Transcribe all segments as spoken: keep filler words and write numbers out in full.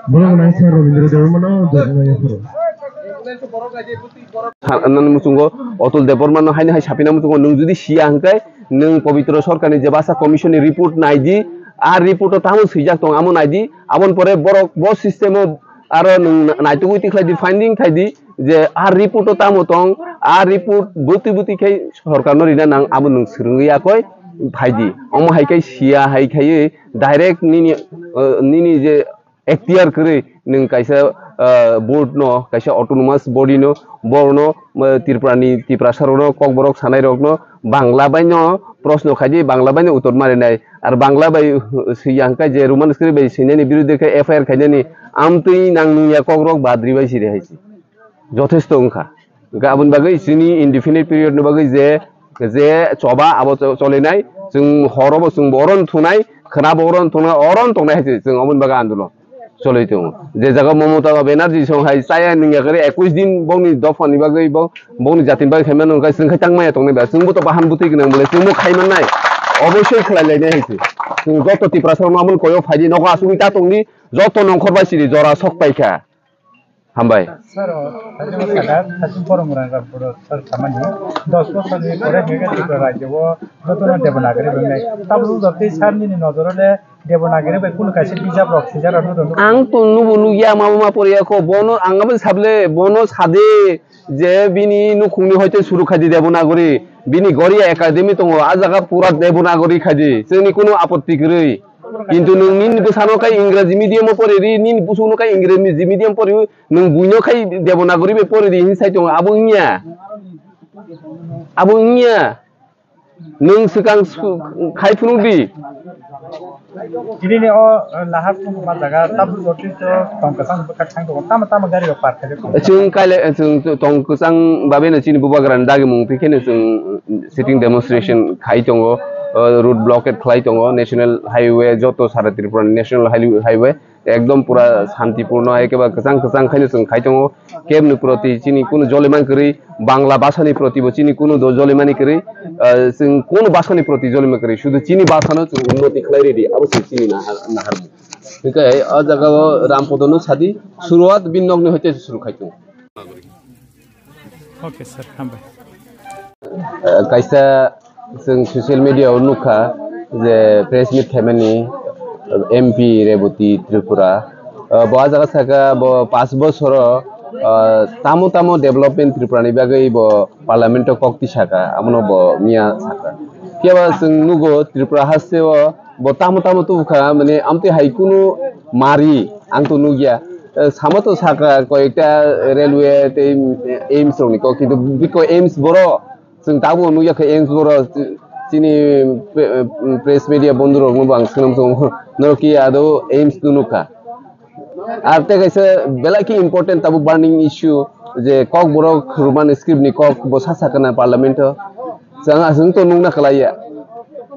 Borok nai sir Rabindra Debbarma no jagna yapharo. Tha-, nani muchungo Atul Debbarma no haino hai sapina muchungo, nwng jodi siya hwnkhe nwng Pabitra Sarkar ni je basa commission ni report nai di, a report o tamo swijak tong amo nai di, aboni pore borok bo system o aro nwng na-, naitugwi tikhlai di, finding khai di je a report o tamo tong, a report bwtwi bwtwi khai sorkar no rina nang abo nwng swrwngwi yakoi phai di. Omo hai khai siya hai khai direct nini, uh, nini je ekhtiar kwrwi nwng kaisa, ah, board no, kaisa autonomous body no, borok no, ah, Tripura ni, Tiprasa rok no, Kokborok sanai rok no Bangla bai no proshno khai di, Bangla bai no uttor ma rinai. Ar Bangla bai, uh, swi yang khe je Roman script bai swinani biruddhe khe F I R khainani amtwi nang nung ya kok rok badri bai siri hai se. Jothesto wngkha. Hwnkhe aboni bagwi chini indefinite period ni bagwi je, je choba abo cho-, cholinai, chwng horobo chwngbo oro thunai, khwnabo oro thunai, oro tongnai hai se chwng aboni bagwi andolon choloi tongo. Je jaga Mamata Banerjee song hai chaya nungya khe ekush din bongni dophani bagwi bo, bongni jatini bagwi khaimano hwnkhe chwng khai tangmaya tongnai ba, chwngbo to bahan bwtwi gwnang bole chwngbo khaimannai, oboshoi khlai lainai hai se. Chwng joto Tiprasa rokno aboni koyo phaidi nogo asugwi ta tongdi, joto nongkhor bai siri jora sok paikha. Hambai. Sir, o, sir, sir, sir, borok rang rang puro, sir, samani, dos bosor ni pore hwnkhe Tripura rajyo o jotono Devanagari bai nai. Tabuk jotoi sir nini nojoro le Devanagari bai kunu kaisa bijap rok swijak rok nukho. Ang to nubo nukya, ma ma poriya kho, bono ang abo sable, bono sade je bini nukhungni hoite suru khai di Devanagari, bini Goria Academy tongo, a jaga pura Devanagari khai di, chwngni kunu apotti kwrwi. Kintu nwng nini bwsano khe Ingraji medium o pori ri, nini busuno khe Ingraji medium pori, nwng buino khe Devanagari bai pori ri hinwi sai tongo, abo wngya. Abo wngya. Nwng swkang su-, khai phunuk di. Tini ni o, eh, lahar phung ma jaga tabuk jotoi to tong kwchang bwkha thang tongo. Tama tama gari rok park khai tongo. Chwng kaile, chwng tong kwchang babe no chini bubagra ni dagi mung twi kheno chwng sitting demonstration khai tongo, uh, road blockade khlai tongo, national highway joto sara Tripura ni national highway, highway ekdom pura santipurno hai khe ba kwchang kwchang khaino chwng khai tongo. Kebni proti chini kunu jolimani kwrwi, Bangla bhasha ni proti bo chini kunu do jolimani kwrwi, uh, chwng kunu bhasha ni proti jolima kwrwi, sudu chini bhasha no chwng unnoti khlai ridi, abo se chini nahar, naharmung. Hwnkhe o jaga o Rampodo no sadi, suruat bin nok ni hoite suru khai tongo. Okay, sir, hambai. Eh, kaisa chwng social media o nukha je press meet khaimani M P Rebati Tripura. Eh, bo a jaga saka bo paanch bosoro, eh, tamo tamo development Tripura ni bagwi bo parliament o kok tisaka, amono bo miya saka. Phiya ba chwng nugo Tripura haste o bo tamo tamo tubukha, mane amtwi hai kunu mari ang to nukya. Eh, samo to saka koyekta railway tei aims rokni kok, kintu biko aims boro chwng tabuk nukya khe aims boro chini pre-, press media bondhu rokno bo ang swnam tongo, norok ki ado aims to nukha. Ar tei kaisa belai khe important tabuk burning issue je Kokborok Roman script ni kok bo sa sakana parliament o. Chwng aswng to nukna kwlaiya.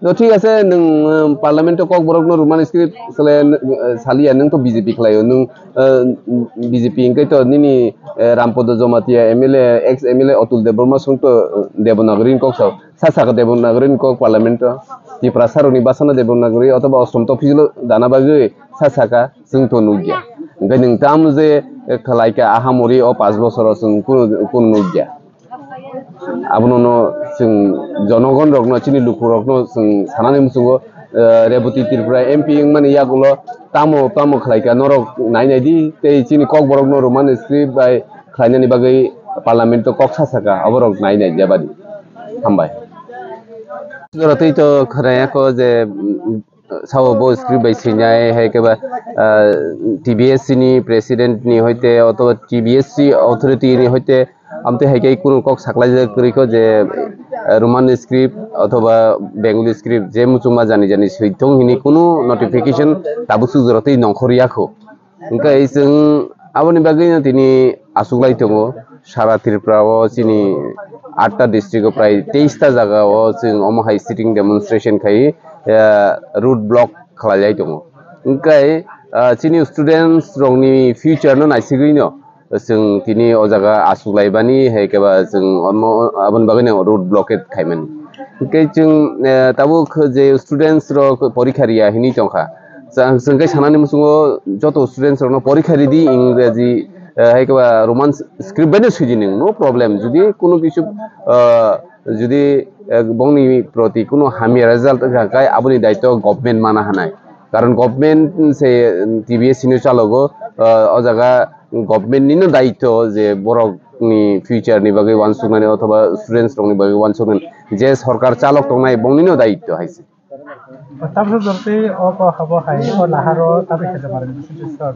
No, thik ase, nwng, um, parliament o Kokborok no Roman script sale, uh, saliya, nwng to B J P khlaio, nwng, uh, B J P hwnkhe to nini, uh, Rampodo Jamatia M L A, ex M L A Atul Debbarma song to, uh, Devanagari ni kok sao, sa saka Devanagari ni kok parliament o, Tiprasa rokni bhasha no Devanagari othoba Ostom topijilo dana bagwi sa saka, chwng to nukya. Hwnkhe nwng tamo je, eh, khlaikha ahamori o paanch bosoro chwng kunu, kunu nukya. Abono no chwng jonogon rokno, chini lukurokno chwng sanani muchungo, eh, Rebati Tripura M P wngmani yagulo tamo tamo khlaikha norok nai nai di, tei chini Kokborokno Roman script bai khlainani bagwi parliament o kok sa saka, oborok nai nai jabadi. Hambai. Jora tei to khwnaya kho je, mm, sao bo script bai swinai, hai khe ba, ah, T B S C ni president ni hoite, othoba T B S C authority ni hoite, amtwi hai khe kunu kok saklaijak kwrwi kho je, ah, Roman script othoba Bengali script je muchungma jani jani swi thung hini kunu notification tabuk suk jora twi nongkhor ya kho. Hwnkhe chwng aboni bagwino tini achuklai tongo, sara Tripura o chini atta district o prai teis ta jaga o chwng omo hai sitting demonstration khai, eh, road block khlailai tongo. Hwnkhe, ah, chini students rokni future no naisigwino chwng tini o jaga achuklaibani, hai khe ba chwng omo, aboni bagwino road blockade khaimani. Hwnkhe chwng, eh, tabuk je students rok porikha riya hinwi tongkha, Chwng, chwng khe sanani muchungo joto students rokno porikha ridi, Ingreji, eh, hai khe ba Roman script bai no swijini, no problem. Jodi kuno kisu, eh, jodi, eh, bongni proti kuno hamya result wngkha khe aboni daityo government mana hanai. Karon government se T B S C no chalogo, eh, o jaga government nino daityo je borok ni future ni bagwi wansuknani othoba students rokni bagwi wansuknani je sorkar chalok tongnai bongni no daityo hai se. Tabuk dorte o ko habo hai o laharo tabuk khe jamar ni sir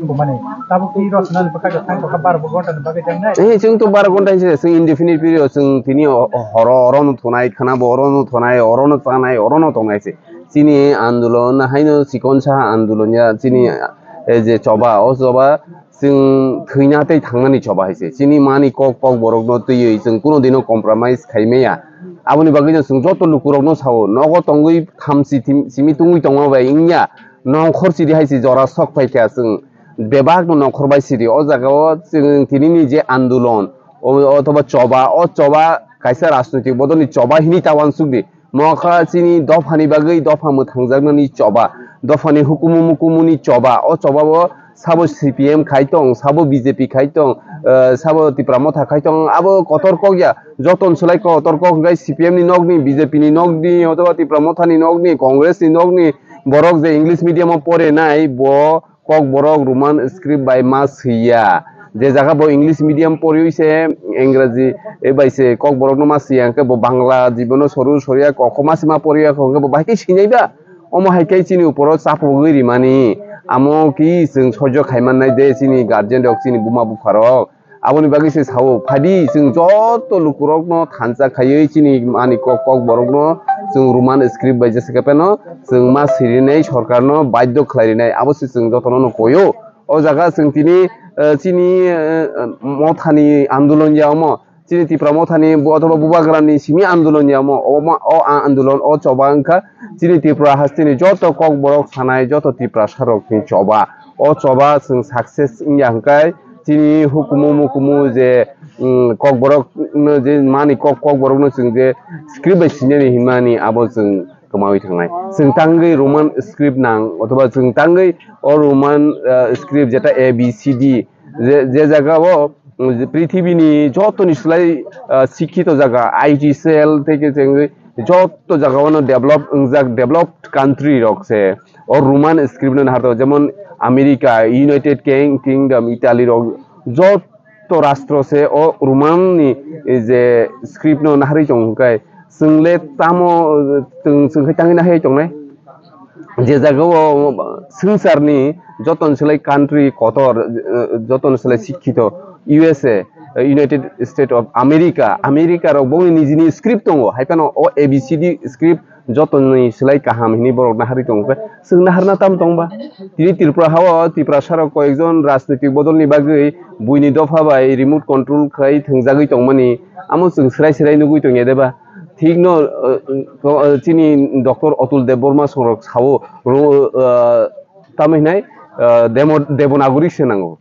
bumani tabuk ki rosna ni bwkha thang bwkha bar bo gonta ni bagwi jangnai. Eh, chwng to bar gonta hinse chwng indefinite period chwng tini o, o horo oro no thonai khana bo oro no thonai oro no tanai oro no tongnai se. Chini andolon haino chikon saha andolon ya chini, eh, je choba o choba chwng thwina tei thangnani choba hai se. Chini mani kok, kok borokno twiwi chwng kuno dino compromise khai maya. Aboni bagwino chwng joto lukurokno sao, nogo tongwi thamchi thim-, simi tungwi tongma bai wngya, nongkhor sidi hai se jora sok phaikha chwng bebakno nongkhor bai sidi. O jagao chwng tinini je andolon, o, othoba choba, o choba kaisa rajnoitik bodolni choba hinwi ta uansukdi. Mokha chini dophani bagwi dopha mwthangjaknani choba, dophani hukumu mukumuni choba, o choba bo sabo C P M khai tong, sabo B J P khai tong, eh, sabo Tipra Motha khai tong, abo kotor kok ya, joton swlai kotor kok hwnkhe C P M ni nokni, B J P ni nokni, othoba Tipra Motha ni nokni, Congress ni nokni borok je English medium o porenai bo Kokborok Roman script bai ma swiya. Je jaga bo English medium poriwi se Engraji, eh, bai se Kokborokno ma swiya, hwnkhe bo Bangla jibono soru soriya, kokho ma se ma poriya, hwnkhe bo bahai khe swinai ba? Omo hai khe chini uporo chapogwi rimani. Amo ki chwng soijo khai mannai de chini guardian rok, chini buma bupha rok. Aboni bagwi se sao, phadi chwng joto lukurokno thansa khaiwi chini mani kok, kokborokno chwng Roman script bai jesa khe phano chwng ma sirinai, sorkarno baidhyo khlairinai, abo se chwng jotono no koyo. O jaga chwng tini, eh, chini, eh, mothani andolon ya omo, chini Tipra mothani bu-, othoba bubagrani simi andolon ya omo, omo, o a-, andolon o choba wngkha chini Tripura hasteni joto kokborok sanai, joto Tiprasa rokni choba. O choba chwng success wngya hwnkhe chini hukumu mukumu je, mm, kokborok no je mani kok, kokborok no chwng je script bai sinani hinmani abo chwng kwmawi thangnai. Chwng tangwi Roman script nang, othoba chwng tangwi o Roman, ah, script jeta A B C D je, je jaga o, mm, je prithibini jotoni slai, ah, sikhito jaga I T cell theke chwng joto jaga o no develop wngjak, developed country rok se o Roman script no naharto, jemon America, United King-, Kingdom, Italy rok joto rastro se o Roman ni je script no naharwi tong hwnkhe chwng le tamo chwng, chwng khe tangwi nahai tongnai? Je jaga o swngcharni joton swlai country kotor, eh, joton swlai sikhito U S A, eh, United States of America, America rok bongni nijini script tongo, hai phano o A B C D script jotoni swlai kaham hinwi borok naharwi tongo khe, chwng naharna tamo tong ba? Tini Tripura hao Tiprasa rok koyekjon rajnoitik bodolni bagwi buini dopha bai remote control khai thwngjagwi tongmani, amo chwng swrai swrai nugwi tongya de ba? Thik no, uh, uh, chini Doctor Atul Debbarma songrok sao, ro-, uh, tamo hinai, uh, demo-, Devanagari se nango.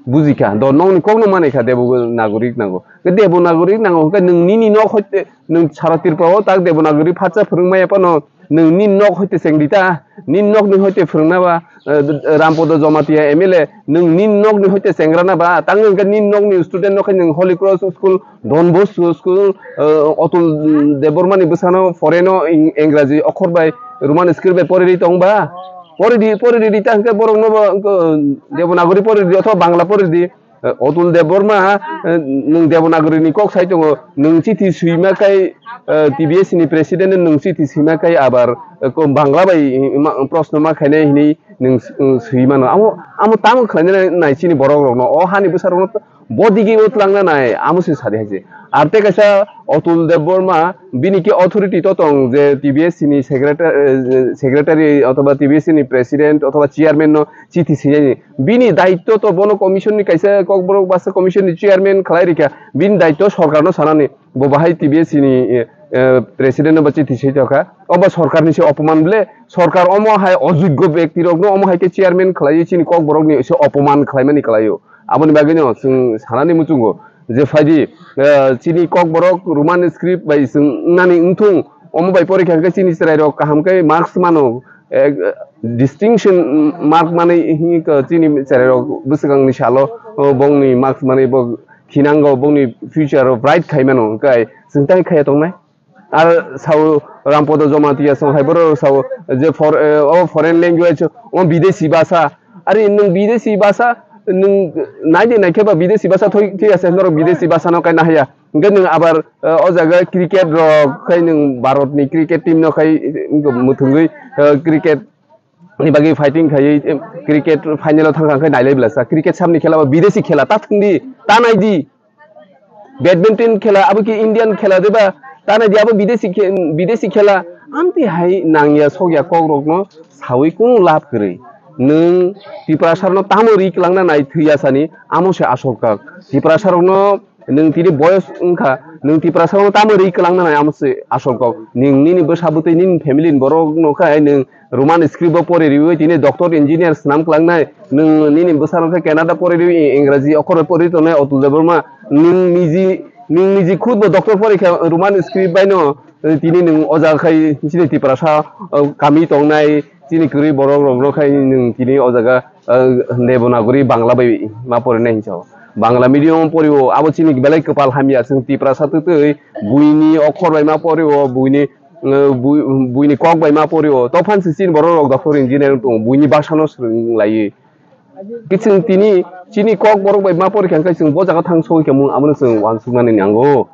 Bujikha, do nokni kokno manai kha Devanagari nango. Ke Devanagari nango, hwnkhe nwng nini nok hoite, nwng sara Tripura o tak Devanagari phatsa phwrwng maya phano, nwng nini nok hoite chengdi ta, nini nokni hoite phwrwngna ba, eh, Rampada Jamatia M L A, nwng nini nokni hoite chengrana ba, tang nwng khe nini nokni student no khe nwng Holy Cross School, Don Bosco School, eh, Atul Debbarma ni bwsano foreign o ing-, Engraji okhor bai Roman script bai poriri tong ba? Poridi, poridi ta hwnkhe borok no bo, eh, Devanagari poridi othoba Bangla poridi. Eh, Atul Debbarma, eh, nwng Devanagari ni kok sai tongo, nwng chithi swima kai, eh, T B S ni president nwng chithi swima kai abar, eh, ko Bangla bai, eh, ma, proshno ma khainai hinwi nwng s-, nwng swi mano. Amo, amo tamo khlainai nai chini borok rokno, o hani bwsa rokno to-, bodigi o twlangna nai, amo se sadi hai se. Ar tei kaisa Atul Debbarma, bini ki authority to tong je T B S ni secretary, eh, secretary othoba T B S ni president othoba chairman no chithi swinani. Bini daityo to bono commission ni kaisa kokborok basa commission ni chairman khlai rikha. Bini daityo sorkar no sanani. Bo bahai T B S ni, eh, eh, president no ba chithi swi tokha. Obo sorkar ni se opoman ble. Sorkar omo hai ojoggo bekti rok no omo hai khe chairman khlai chini kokborok ni se opoman khlaimani khlaio. Aboni bagwi no chwng sanani muchungo je phaidi, eh, chini kokborok Roman script bai chwng nani wngthung, omo bai porikha hwnkhe chini chwrairok kaham khe marks mano, eh, distinction mark manwi hini ko chini cherai rok bwswkang ni salo, oh, bongni marks manwi bo khinango, bongni future o bright khai mano, hwnkhe chwng tai khaiya tongnai. Ar sao Rampodo Jamatia song hai borok sao je for, eh, o foreign language, o bidesi bhasha. Are nwng bidesi bhasha, nwng naidi naikhe ba bidesi bhasha thoi, thoi ase, norok bidesi bhasha no kaina haya. Hwnkhe nwng abar, eh, o jaga cricket rok khai nwng Bharat ni cricket team no khai, eh, mwthangwi, eh, cricket ni bagwi fighting khaiwi, em, cricket final o thangkha khe nailai bwlasa. Cricket samni khela ba bidesi khela ta thwngdi, ta naidi. Badminton khela abo khe Indian khela de ba, ta naidi abo bidesi khe-, bidesi khela. Amtwi hai nangya sokya kok rokno sawi kunu lab kwrwi. Nwng Tiprasa no tamo ri kwlangna nai thwiya sani amo se asol kak. Tiprasa rokno nwng tini boyos wngkha, nwng Tiprasa no tamo ri kwlangna nai amo se asol kok. Nwng nini bwsa bwtwi nini family ni borok no khe nwng Roman script bo pori riwi tini doctor engineer swnam kwlangnai, nwng nini bwsarok khe Canada pori riwi Ingraji okhor bai pori tongnai Atul Debbarma, nwng niji, nwng niji khud bo doctor pori kha Roman script bai no, tini nwng o jaga khai chini Tiprasa, uh, kami tongnai chini kwrwi borok rok no khai nwng tini o jaga, uh, Devanagari Bangla bai ma porinai hinwi sao. Bangla medium pori o abo chini belai kwpal hamya, chwng Tiprasa twtwi buini okhor bai ma pori o, buini eh, bui-, buini kok bai ma pori o, to phan se chini borok rok doctor engineer wng tongo, buini bhasha no swrwng lai. Kiching tini chini kok borok bai ma pori kha, hwnkhe chwng bo jaga thang sogwi kha mung, amo no chwng uansuk nani nango.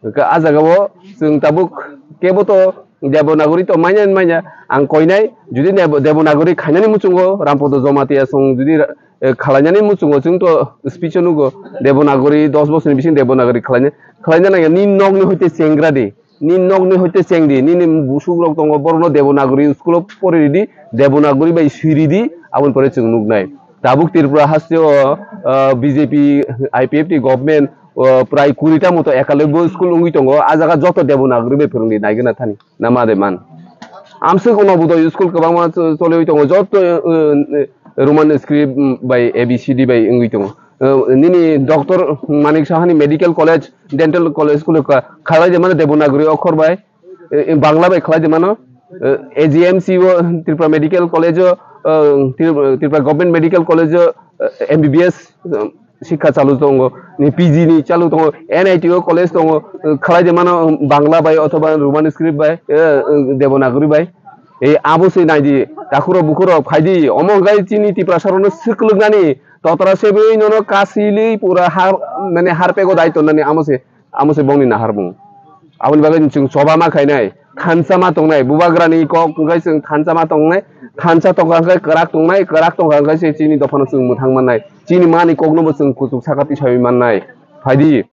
Hwnkhe a jaga o chwng tabuk kebo to Devanagari to manya manya ang koinai, jodi Dev-, Devanagari khainani muchungo Rampodo Jamatia song jodi, eh, khalainani muchungo chwng to speech o nugo Devanagari dos bosor ni bising Devanagari khalaina, khalaina nangya ni nok ni hoite chengra di. Nini nokni hoite chengdi, nini busukrok tongo, borokno Devanagari school-o poriri di, Devanagari bai swiri di, aboni pore chwng nuknai. Tabuk Tripura hasteo, ah, B J P, I P F T government, ah, prai kuri ta moto ekalebbo school wngwi tongo, ah jaga joto Devanagari bai phwrwngdi, naigwna thani, na ma de man. Amswk Unobodoi school kwbangma ch-, choliwi tongo, joto, ah, Roman script, mm, bai A B C D bai wngwi tongo. Ah, nini Doctor Manik Sahani Medical College, Dental College school ka khalai de mano Devanagari okhor bai, eh, eh, Bangla bai khalai de mano, eh, A G M C o Tripura Medical College o, eh, Tri-, Tripura Government Medical College o, eh, M B B S, eh, sikha chalu tongo, ni P G ni chalu tongo, N I T o college tongo, eh, khalai de mano Bangla bai othoba Roman script bai, eh, eh, Devanagari bai. Eh, abo se nai di, takhuro bukhuro phai di, omo gai chini Tiprasa rokno swklwk nani, totra sebwi nono kasili pura har, mane harpego dai tonnani amo se. Amo se bongni naharmung. Aboni bagwi chwng choba ma khainai, thansa ma tongnai, bubagrani kok wngkha chwng thansa ma tongnai, thansa tongkha wngkha kwrak tongnai, kwrak tongkha wngkha se chini dophano chwng mwthang mannai, chini mani kokno bo chwng kuchuk saka tisawi mannai. Phaidi.